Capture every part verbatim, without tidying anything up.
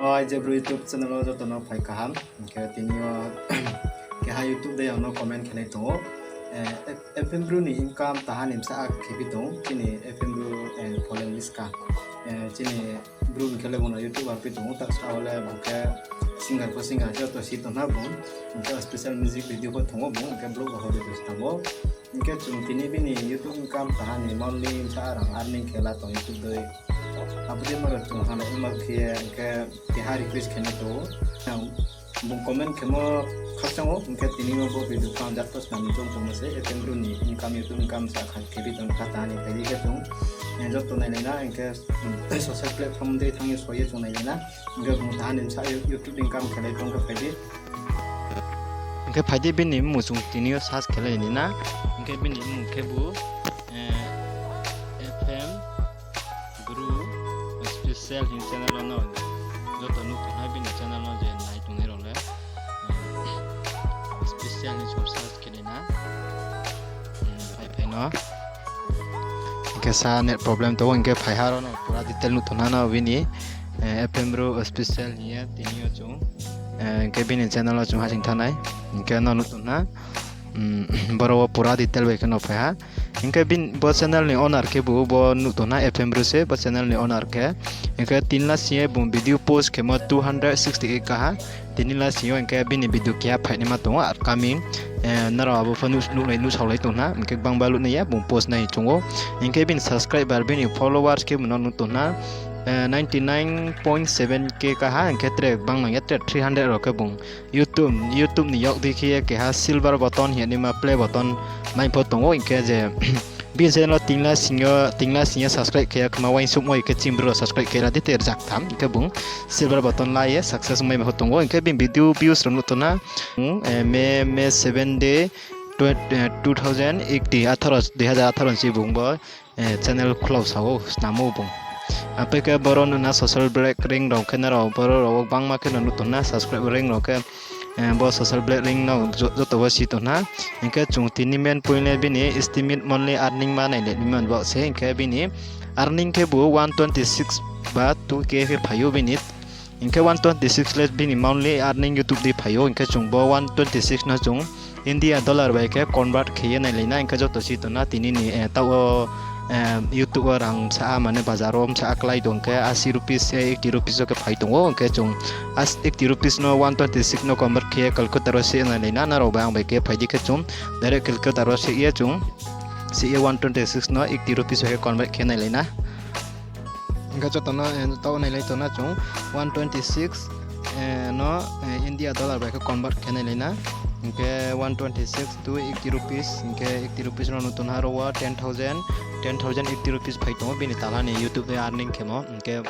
Oi, je bru YouTube channel wo joto no phai kaham. Hing khe tini yo keha YouTube dei ang no comment khe nai tong ou. Eh, F-, F M Bru ni income taha ni bsa khe phi tong, chini F M Bru, eh, Pholen Liska. Eh, chini bru hing khe le bung no YouTuber phi tong ou, ta sa wo le bung khe singer pho singer, joto si tong na bung. Hing khe special music video pho thung ou bung, hing khe vlog rao pho video se tang ou. Hing khe chung tini bini YouTube income taha ni monthly bsa rang earning khe la tong YouTube dei. Abo dei ma rao chung ha nai ma khe ye, hing khe keha request khe nai tong ou. Bung comment khemo khakchang ou, hing khe tini yo bo video pho ang jat to snam ni choung tongmo se, F M Bru ni income, YouTube income sa kha khe video no kha ta ni phai di khe chung, eh, joto nailai na, hing khe, mm, social platform dei thanng ye so ye chung nailai na, hing khe bung taha ni bsa You-, YouTube income khe nai tong khe phai di. Hing khe phai di bini mmung chung tini yo search khe lai ni na, hing khe bini mmung khe bu, eh, F M Bru Special hing channel wo no joto nuh tong ha bini channel no je nai tongnai rao le, eh, Special hing chung search khe nai na. Hmm, phai phai no. Hing khe sa net problem tong ou, hing khe phai ha ro no pura detail nuh tong ha no bini, eh, F M Bru Special hing ye tini yo chung, eh, hing khe bini channel wo chung hasing thanng nai. Hing khe no nuh tong ha. Hmm, boro wo pura detail bai khe no phai ha. Hing khe bini, bo channel ni owner khe bu bo nuh tong ha F M Bru se, bo channel ni owner khe. Hing khe tini la sing ye bung video post khemo two hundred sixty-eight kaha. Tini la sing yo hing khe bini video keha phainaima tong ou upcoming. Eh, nrao abo pho nuh, nuh nai, nuhsaolai tong na, hing khe gbangba luh nai ya, bung post nai chung ou. Hing khe bini subscriber, bini followers khe bung no nuh tong na, eh, ninety nine point seven K kaha, hing khe tre gbang nang ya, tre three hundred rao khe bung YouTube, YouTube ni yak di khe ye keha silver button hing ye naima play button mai pho tong ou, hing khe je bini channel wo tini la sing yo, tini la sing ye subscribe khe ya khma uaingsouhmo hing khe chini bru rao subscribe khe ra di te rzaktham, hing khe bung silver button la ye success mai pho tong ou, hing khe bini video views rao nuh tong na, eh, May, May seven de, tw-, eh, two thousand eighteen, atharo, dui hazar atharo ni si bung bo, eh, channel khulao sa ou, snam ou bung. Apai khe boro nuh na social black ring rao khe nrao boro rao wo gbangma khe no nuh tong na subscribe ring rao khe, eh, bo social black ring no jo-, joto wo si tong na. Hing khe chung tini main point le bini estimate monthly earning ma nai le ni man bo se, hing khe bini earning khe bu one twenty six ba two K khe phai ou bini. Hing khe one twenty six le bini monthly earning YouTube dei phai ou, hing khe chung bo one twenty six no chung India dollar bai khe convert khe ye nailai na, hing khe joto si tong na tini ni, eh, taoh wo, eh, YouTube wo rang bsa mane bazar wo bsa klái tong khe eighty rupees, eh, eighty rupees wo khe phai tong ou, hing khe chung as-, eighty rupees no one twenty six no convert khe ye calculator wo se nailai na, nrao bai ang bai khe phai di khe chung direct calculator wo se ye chung, se ye one twenty six no eighty rupees wo khe convert khe nailai na. Hing khe joto no, eh, taoh nailai tong na chung one twenty six, eh, no, eh, India dollar bai khe convert khe nailai na. Hing khe one twenty six to eighty rupees, hing khe eighty rupees no nuh tong ha ro wo ten thousand, ten thousand eighty rupees phai tong ou bini tala ni YouTube de earning khemo. Hing khe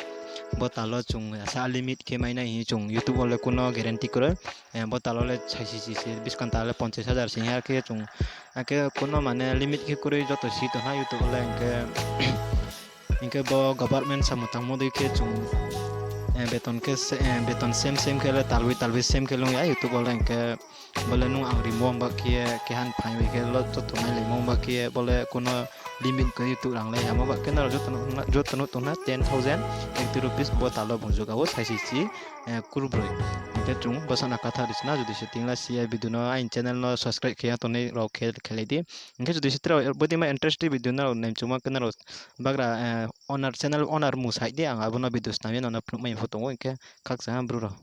bo talo chung sa limit khe mai nai hing chung YouTube wo le kuno guarantee kroi. Eh, bo talo le saisi si se, buskang talo le ponchas hajar sing ha khe chung, akhe kuno mane limit khe kroi joto si tong ha YouTube wo le, hing khe, hing khe bo government samung tangmo dei khe chung, eh, beton khe se, eh, beton sem sem khe le talboi talboi sem khe lung ya YouTube wo le, hing khe bo le nung ang rimo ba khe ye, keha ni phaing bai khe lo joto nailaimo ba khe ye, bo le kuno limit khe YouTube rang le yamo ba khe nrao joto nuh tong na, joto nuh tong na ten thousand eighty rupees bo talo bung juga wo saisi si, eh, kurbroi. Hing khe chung bsa no katha ri sna, jodi se tini la si ye video no aini channel no subscribe khe ya tongnai rao khe, khelai di. Hing khe jodi se tre rao bodei ma interesting video nrao nai mchuma khe nrao bagra, eh, owner, channel owner mmung sai di, ang abo no video snam ye nono phnuh mai pho tong ou, hing khe khakchang ha bru rao.